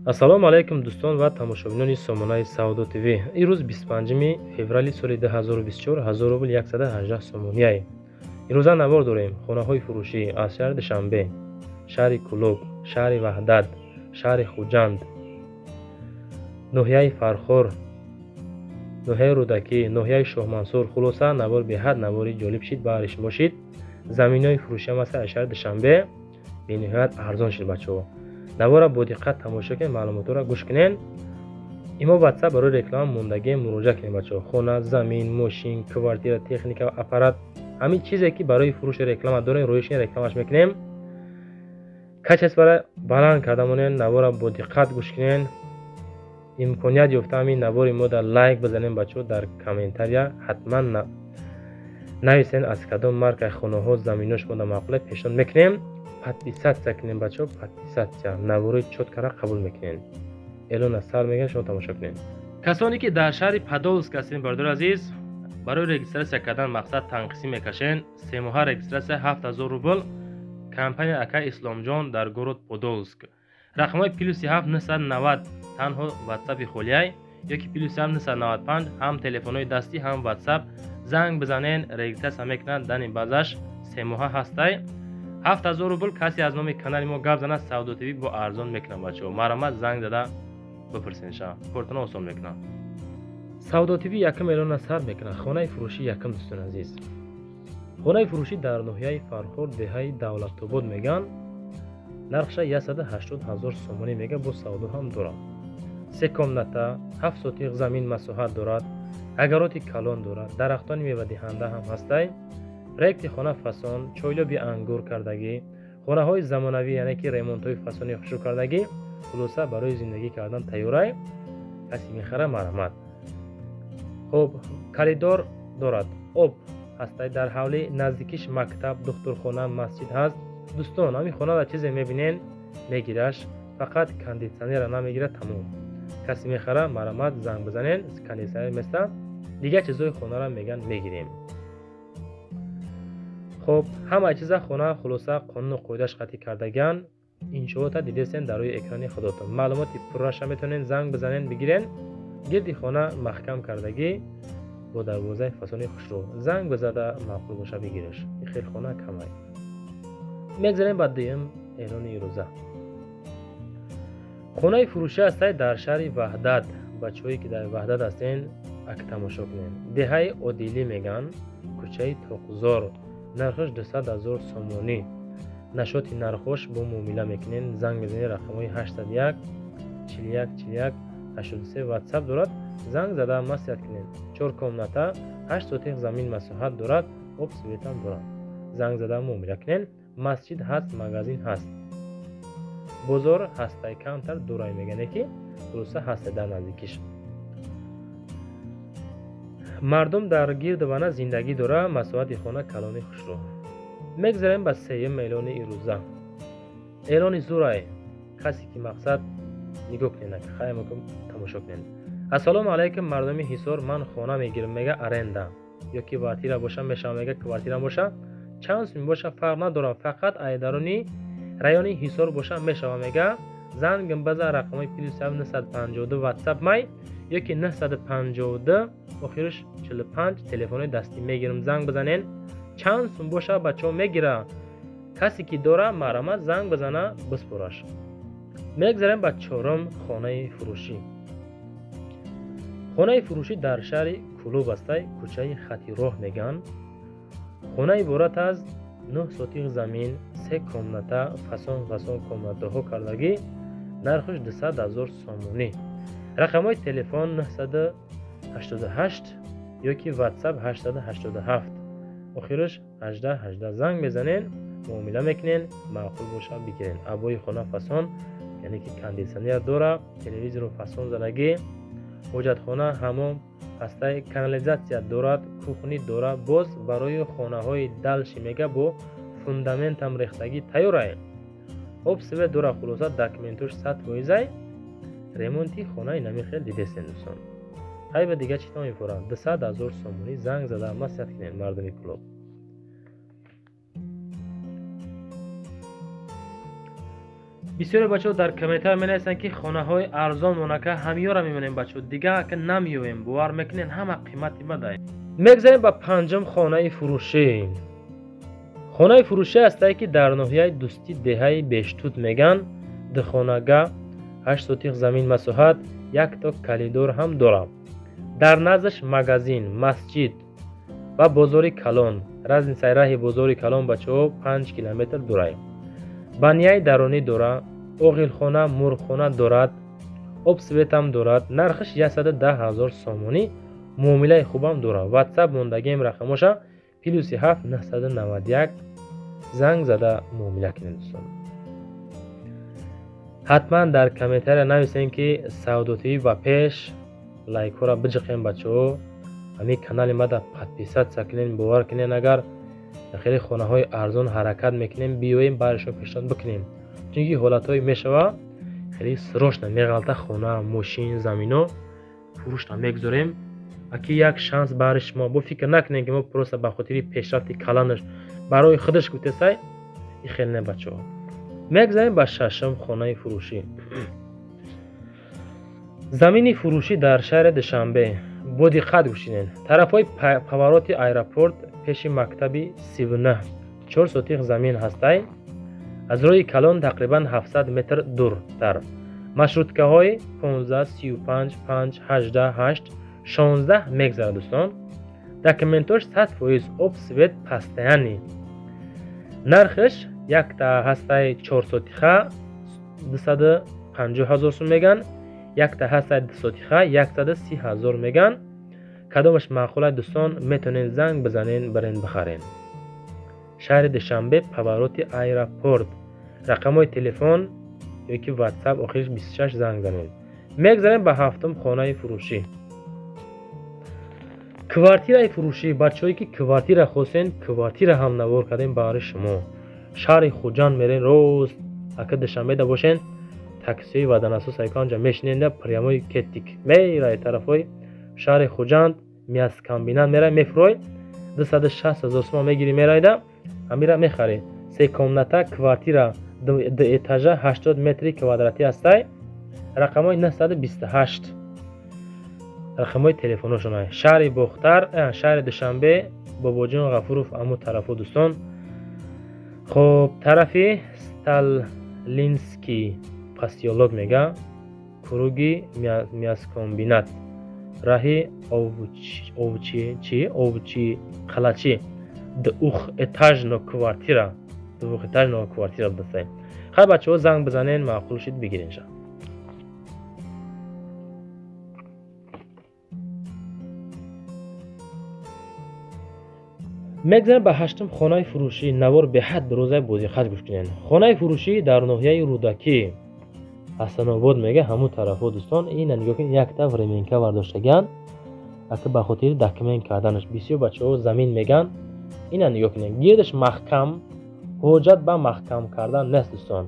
Ассалому алайкум дӯстон ва тамошобинони сомонаи Савдо ТВ. Имрӯз 25 феврали соли 2024, 1000 рубл 118 сомонияй. Имрӯза навор дорем хонаҳои фурӯшӣ аз шаҳри Душанбе, шаҳри Кӯлоб, шаҳри Ваҳдат, шаҳри Хуҷанд, ноҳияи Фархор, ноҳияи Рӯдакӣ, ноҳияи Шоҳмансур. Хулоса, навор беҳад навори ҷолиб шид, баҳри шумо шид. Заминҳои фурӯшӣ ҳам ҳаст аз шаҳри Душанбе, бениҳоят арзон шид бачаҳо. Навора бо диққат тамошо кунед, маълумотҳоро гӯш кунед. Имо WhatsApp барои реклама мондагӣ муроҷиат кунед бачаҳо. Хона, замин, мошин, квартира, техника ва аппарат, ҳамин чизе ки барои фурӯши реклама дорем, рӯишин рекламаш мекунем. Качествора баланд карда монед, навора бо диққат гӯш кунед. Имконият ёфта ҳамин навори мо дар лайк бизанем бачаҳо, дар комментария ҳатман нависен аз кадом маркаи хонаҳо, заминҳо шумо дар маъқуле пешниҳод мекунем. Подписаться кунем бачаҳо, подписаться. Наворои чёткара қабул мекунем. Эълон аз сар мегӯям, шумо тамошо кунед. Касоне ки дар шаҳри Подолск ҳастем, бародари азиз, барои регистрация кардан мақсад танқисӣ мекашен. Семоҳа регистрация 7000 рубл. Компания ака Исломҷон дар город Подолск. Рақамҳои плюси 7 990 танҳо WhatsApp-и холияй ёки плюси 7 995 ҳам телефонҳои дастӣ, ҳам WhatsApp. Занг бизанен, регистрация мекунад, дани базаш семоҳа ҳастай. 7000 рубл. Касе аз номи канали мо гап занад, Савдо ТВ бо арзон мекунад бачаҳо. Марҳамат, занг зада бипурсен, кортона осон мекунад. Савдо ТВ якум эълона сар мекунад. Хонаи фурӯшӣ якум, дӯстони азиз. Хонаи фурӯшӣ дар ноҳияи Фархор, деҳаи Давлатобод мегӯянд. Нархша 180 ҳазор сомонӣ мега, бо савдо ҳам дорад. Се комната, 7 сотиқ замин масоҳат дорад, агароти калон дорад, дарахтони мевадиҳанда ҳам ҳастай. Проекти хона фасон, чойлоби ангур кардагӣ, хонаҳои замонавӣ, яъне ки ремонтҳои фасони хушрӯ кардагӣ. Хулоса, барои зиндагӣ кардан тайёрай. Касе мехара, марҳамат. Хуб, коридор дорад, об ҳастай дар ҳавлӣ, наздикиш мактаб, духтурхона, масҷид ҳаст. Дӯстон, ҳамин хонада чизе мебинен, мегираш, фақат кондитсионера намегирад, тамом. Касе мехара, марҳамат, занг бизанен, кондитсионер места, дигар чизҳои хонара меган мегирем. Хоб, ҳама чиза хона хулоса қонуну қоидааш қатъӣ кардагиан. Иншоота дидесен дар рӯи экрани худотон. Маълумоти пурраша метавонен занг бизанен, бигирен. Гирди хона маҳкам кардагӣ бо дарвозаи фасони хушрӯ. Занг бизада маъқул боша бигиреш. Ин хел хона камай. Мегзарем ба дуюм эълони ирӯза. Хонаи фурӯшӣ ҳастай дар шаҳри Ваҳдат. Бачаҳое ки дар Ваҳдат ҳастен, ак тамошо кунен. Деҳаи Одилӣ мегӯянд, кӯчаи Тоқзор. Нархаш 200 ҳазор сомонӣ. Нашоти нархош бо муомила мекунен. Занг мезанед рақамҳои 801 41 41 83 WhatsApp дорад. Занг зада маслиҳат кунед. 4 комната, 8 сотиқ замин масоҳат дорад, об светам дорад. Занг зада муомила кунед. Масҷид ҳаст, магазин ҳаст, бозор ҳастай, камтар дурай мегане ки хулоса ҳастай дар наздикиш. Мардум дар гирду вана зиндагӣ дора, масоҳати хона калони хушрӯ. Мегзарем ба сеюм эълони ирӯза. Эълони зурай. Касе ки мақсад нигоҳ кунед, хайм тамошо кунед. Ассалому алайкум мардуми Ҳисор, ман хона мегирам, мега аренда ё ки квартира боша мешава, мега квартира боша, чанд сум боша фарқ надорам, фақат айдарони райони Ҳисор боша мешава, мега. Зангим база рақамҳои плюс 952 WhatsApp май ёки 952 охириш 45 телефони дастӣ мегирам, занг бизанен. Чанд сум боша бачаҳо мегира. Касе ки дора, марҳамат, занг бизана биспораш. Мегзарем ба чорум хонаи фурӯшӣ. Хонаи фурӯшӣ дар шаҳри Кӯлоб ҳастай, кӯчаи Хатироҳ мегӯянд. Хона иборат аз 9 сотиқ замин, 3 комната, фасон фасон комнатаҳо кардагӣ, нархаш 200 ҳазор сомонӣ. Рақамҳои телефон 988 ёки WhatsApp 887 охираш 18 18. Занг мезанен, муомила мекунен, маъқул боша бигирен. Абои хона фасон, яъне ки кондитсионер дора, телевизору фасон задагӣ, ҳоҷатхона, ҳамом ҳастай, канализатсия дорад, кухни дора. Боз барои хонаҳои далши мега бо фундаментам рехтагӣ тайёрай. Об свет дора, хулоса документош 100%. Ремонти хонаи намихел дидесен дӯстон. Хайба дига чӣ то мефурад? 200 ҳазор сомонӣ. Занг зада маслиҳат кунед мардуми Кӯлоб. Бисёре бачаҳо дар комментар менависанд, ки хонаҳои арзон монака ҳамиёра мемонем бачаҳо, дига ака намеёвем, бовар мекунен, ҳама қимати бадай. Мегзарем ба панҷум хонаи фурӯшӣ. Хонаи фурӯшӣ ҳастае, ки дар ноҳияи Дӯстӣ деҳаи Бештут меган, духонага, 8 сотих замин масоҳат, якто калидор ҳам дорад. Дар наздаш магазин, масҷид ва бозори калон. Разницаи раҳи бозори калон бачаҳо 5 километр дурай. Банияи дарунӣ дора, оғилхона, мурғхона дорад, обсветам дорад. Нархаш 110 000 сомонӣ, муомилаи хубам дорад. WhatsApp мондагием рақамоша +7 991 занг зада муомила кунед дӯстон. Ҳатман дар комментария нависем, ки Савдо ТВ ба пеш, лайкҳоро биҷиқем бачаҳо. Ҳамин канали мада подписаться кунен, бовар кунен, агар хеле хонаҳои арзон ҳаракат мекунем, биёем баршо пешниҳод бикунем. Чунки ҳолатҳое мешава, хеле срочно меғалта хона, мошин, замино фурӯшта мегузорем. Аки як шанс бари шумо, бо фикр накунем, ки мо просто ба хотири пешрафти каланаш барои худаш гуфтесай, и хел не бачаҳо. Мегзарем ба шашум хонаи фурӯшӣ. Замини фурӯшӣ дар шаҳри Душанбе. Бо диққат гӯшинед. Тарафҳои повороти аэропорт пеши мактаби 39 4 сотих замин ҳастай. Аз роҳи калон тақрибан 700 метр дуртар. Маршруткаҳои 15, 35, 5, 18, 8, 16 мегзарад дӯстон. Документош 100% об, свет постоянный. Нархаш якта ҳастай 4 сотиха 250 000 сум меган, якта ҳастай 2 сотиха 130 000 меган. Кадомаш маъқулай дӯстон, метавонед занг бизанен, барен бихарен. Шаҳри Душанбе, повороти аэропорт. Рақамҳои телефон ёки WhatsApp охириш 26 занг занед. Мегзарем ба ҳафтум хонаи фурӯшӣ. Квартираи фурӯшӣ. Бачаҳое ки квартира хостен, квартира ҳам навор кардем баҳри шумо. Шаҳри Хуҷанд мерен рост, ака Душанбеда бошен, таксиҳои ваданасос айканҷа мешиненда прямой кетик мерай тарафҳои шаҳри Хуҷанд, мяскомбинат мерай, мефурой 260 000 сомон мегири, мерайда ҳамира мехарӣ. Се комната квартира ду этажа 80 метри квадратӣ ҳастай. Рақамҳои 928 рақамҳои телефоношон. Шаҳри Бохтар, шаҳри Душанбе, Бобоҷон Ғафуров аму тарафо дӯстон. Хоб, тарафи Сталинский посёлок мега, круги мяскомбинат, раҳи Овчи Қалачи, двухэтажно квартира, двухэтажно квартира дастай. Хай бачаҳо, занг бизанен, маъқул шид бигиренша. Мегзарем ба ҳаштум хонаи фурӯшӣ. Навор беҳад дурозай, бо диққат гӯш кунед. Хонаи фурӯшӣ дар ноҳияи Рӯдакӣ, Ҳасанобод мега, ҳамун тарафҳо дӯстон. Ина нигоҳ кунед, якта временка бардоштагианд, ака ба хотири документ карданаш. Бисёр бачаҳо замин меган. Ина нигоҳ кунед, гирдаш маҳкам, ҳоҷат ба маҳкам кардан нест дӯстон.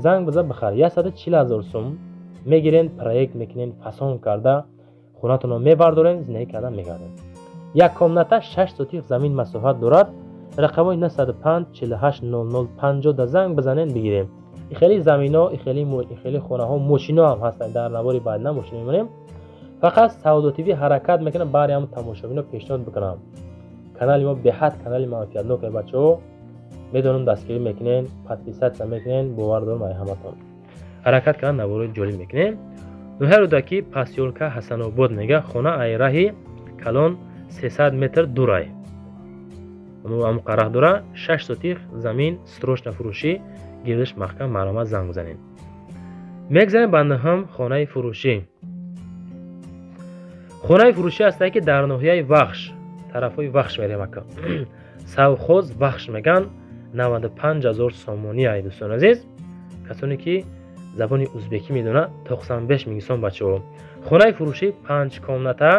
Занг биза бихар, 140 000 сум мегирен, проект мекунен, фасон карда хонатонро мебардорен, зиндагӣ карда мегарден. Як комната 6 сотих замин масоҳат дорад. Рақамҳои 905 48 00 50 да занг бизанен, бигирем. Хеле замино, хеле хонаҳо, мошино ҳам ҳастанд. Дар навори баъдина мошино мемонем. Фақат Савдо ТВ ҳаракат мекунам баъри ҳам тамошобино пешниҳод бикунам. Канали мо беҳад канали манфиатнок е бачаҳо. Медонам дастгирӣ мекунен, подписаться мекунен, бовар дорам ай ҳаматон. Ҳаракат кардан наворои ҷолиб мекунем. Ноҳияи Рӯдакӣ, посёлка Ҳасанобод мега, хона ай раҳи калон 300 метр дурай. Аму қарах дора, 6 сотих замин срочно фурӯшӣ, гирдаш маҳкам, маълумот занг бизанед. Мегзарем ба нӯҳум хонаи фурӯшӣ. Хонаи фурӯшӣ ҳастае, ки дар ноҳияи Вахш, тарафҳои Вахш мерем ака. Савхоз Вахш меган, 95 000 сомонӣ ай дӯстони азиз. Касоне ки забони узбекӣ медонад, 95 миң сом бачаҳо. Хонаи фурӯшӣ 5 комната,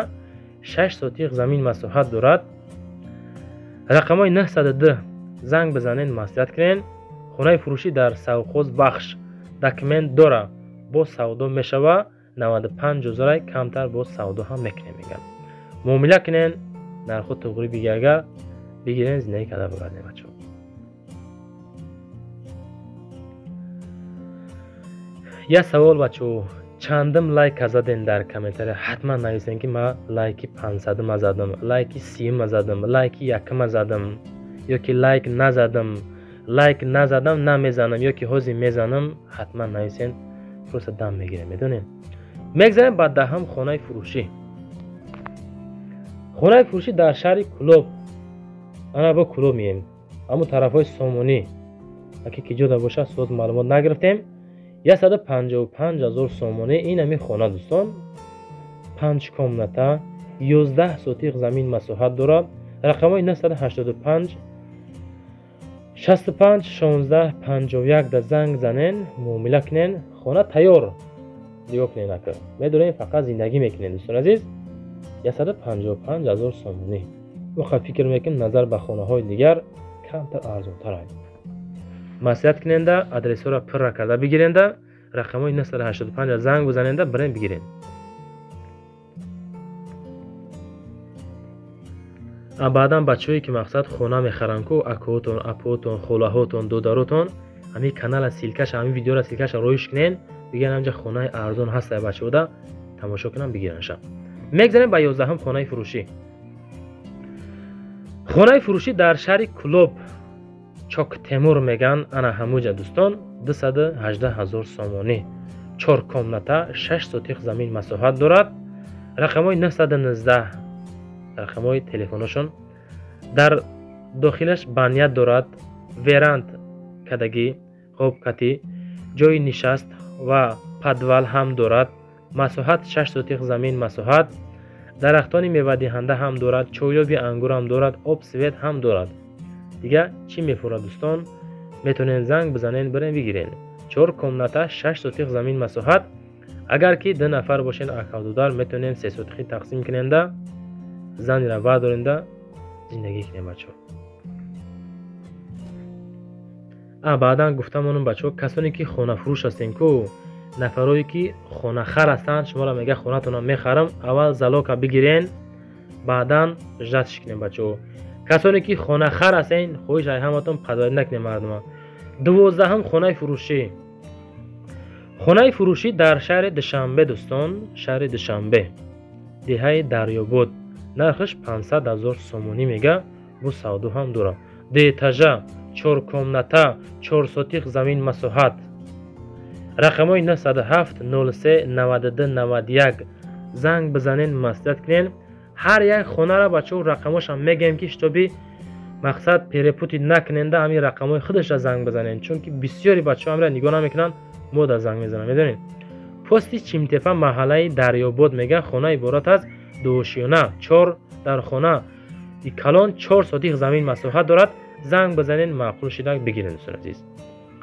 6 сотих замин масоҳат дорад. Рақамҳои 902 занг бизанен, маслиҳат кунен. Хонаи фурӯшӣ дар Савхоз Вахш документ дора, бо савдо мешава, 95 000 камтар бо савдо ҳам мекунем меган. Муомила кунен, нархо туғри бигага бигирен, зиндагӣ карда бигардем бачаҳо. Як савол бачаҳо, чандум лайка задем дар комментария? Ҳатман нависем, ки ман лайки 500-ма задам, лайки 30-ма задам, лайки 1-ма задам, ё ки лайк назадам, лайк назадам, намезанам, ё ки ҳозир мезанам. Ҳатман нависен, просто дам мегирем, медонем. Мегзарем ба даҳам хонаи фурӯшӣ. Хонаи фурӯшӣ дар шаҳри Кӯлоб. Ана бо Кӯлоб меем, ҳамун тарафҳои Сомонӣ, аки ки ҷода бошад, соз маълумот нагирифтем. 155 000 сомонӣ ин ҳамин хона дӯстон. 5 комната, 11 сотиқ замин масоҳат дорад. Рақамҳои 985 65 16 51 да занг занен, муомила кунен. Хона тайёр, нигоҳ кунен, ака медонем, фақат зиндагӣ мекунем дӯстон азиз. 155 000 сомонӣ. Воқа фикр мекунем, назар ба хонаҳои дигар камтар арзонтар аст. Маслиҳат куненда, адресҳоро пурра карда бигиренда, рақамҳои 985 занг бизаненда, бирен бигирен. Баъдан бачаҳое ки мақсад хона мехаранд ку, акоотон, апоотон, холаҳотон, додаротон, ҳамин канала ссылка ша, ҳамин видеора ссылка ша роиш кунен, бигирен ҳамҷа хонаи арзон ҳаста, бачаҳода тамошо кунам, бигиранша. Мегзарем ба 11-ум хонаи фурӯшӣ. Хонаи фурӯшӣ дар шаҳри Кӯлоб, Чоктемур меган, ана ҳамуҷа дӯстон. 218 000 сомонӣ, 4 комната, 6 сотиқ замин масоҳат дорад. Рақамҳои 919 рақамҳои телефоношон. Дар дохилаш баня дорад, веранд кадагӣ, хоб кати ҷои нишаст ва подвал ҳам дорад. Масоҳат 6 сотиқ замин масоҳат, дарахтони мевадиҳанда ҳам дорад, чойёби ангур ҳам дорад, об свет ҳам дорад. Дига чӣ мефурад дӯстон? Метавонед занг бизанед, бирен бигирен. 4 комната, 6 сотиқ замин масоҳат. Агар ки 2 нафар бошен, акавдудар, метавонем 3 сотиқӣ тақсим куненда, занира вардоренда зиндагӣ кунем бачаҳо. Баъдан гуфтамонам бачаҳо, касоне ки хонафурӯш ҳастем ку, нафарое ки хонахар ҳастанд, шуморо мега хонатонам мехарам, аввал залог а бигирен, баъдан ждать ш кунем бачаҳо. Касоне ки хонахар ҳастен, хоҳиш ай ҳаматон, падарӣ накунем мардума. 12-ум хонаи фурӯшӣ. Хонаи фурӯшӣ дар шаҳри Душанбе дӯстон, шаҳри Душанбе, деҳаи Дарёбод. Нархаш 500 000 сомонӣ мега, бу савдо ҳам дорад. Ду этажа, 4 комната, 4 сотиқ замин масоҳат. Рақамҳои 907 03 92 91 занг бизанен, маслиҳат кунен. Ҳар як хонара бачаҳо рақамҳошам мегӯем, ки чтобы мақсад перепутать накуненда, ҳамин рақамҳои худашра занг бизанен, чунки бисёри бачаҳо ҳамира нигоҳ намекунанд, мо да занг мезанам, медонед. Пости Чимтепа, маҳаллаи Дарёбод мега, хона иборат аз дуошиёна, 4 дар хона калон, 4 сотиқ замин масоҳат дорад. Занг бизанен, маъқул шида бигирен дӯстон азиз.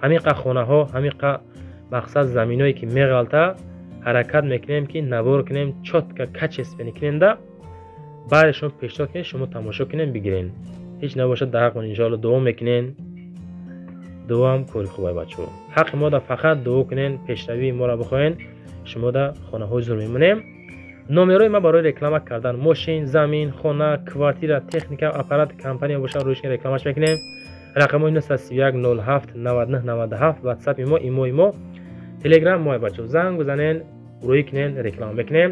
Ҳамиқа хонаҳо, ҳамиқа мақсад заминое ки меғалта, ҳаракат мекунем ки навор кунем, чётко качественно кунемда, баъде шумо пешниҳод кунед, шумо тамошо кунем, бигирен. Ҳеҷ набошад, дар ҳаққмон иншоалло дуо мекунен. Дуоам кори хубай бачаҳо. Ҳаққи мода фақат дуо кунен, пешравии моро бихоҳен, шумо да хонаҳои зур мемонем. Номерои ма барои реклама кардан мошин, замин, хона, квартира, техника, аппарат, компания бошад, рӯйшин рекламаш мекунем. Рақамҳои 931 07 99 97 ватсапи мо, имои мо, телеграм мо бачаҳо. Занг бизанен, рӯй кунен, реклама мекунем.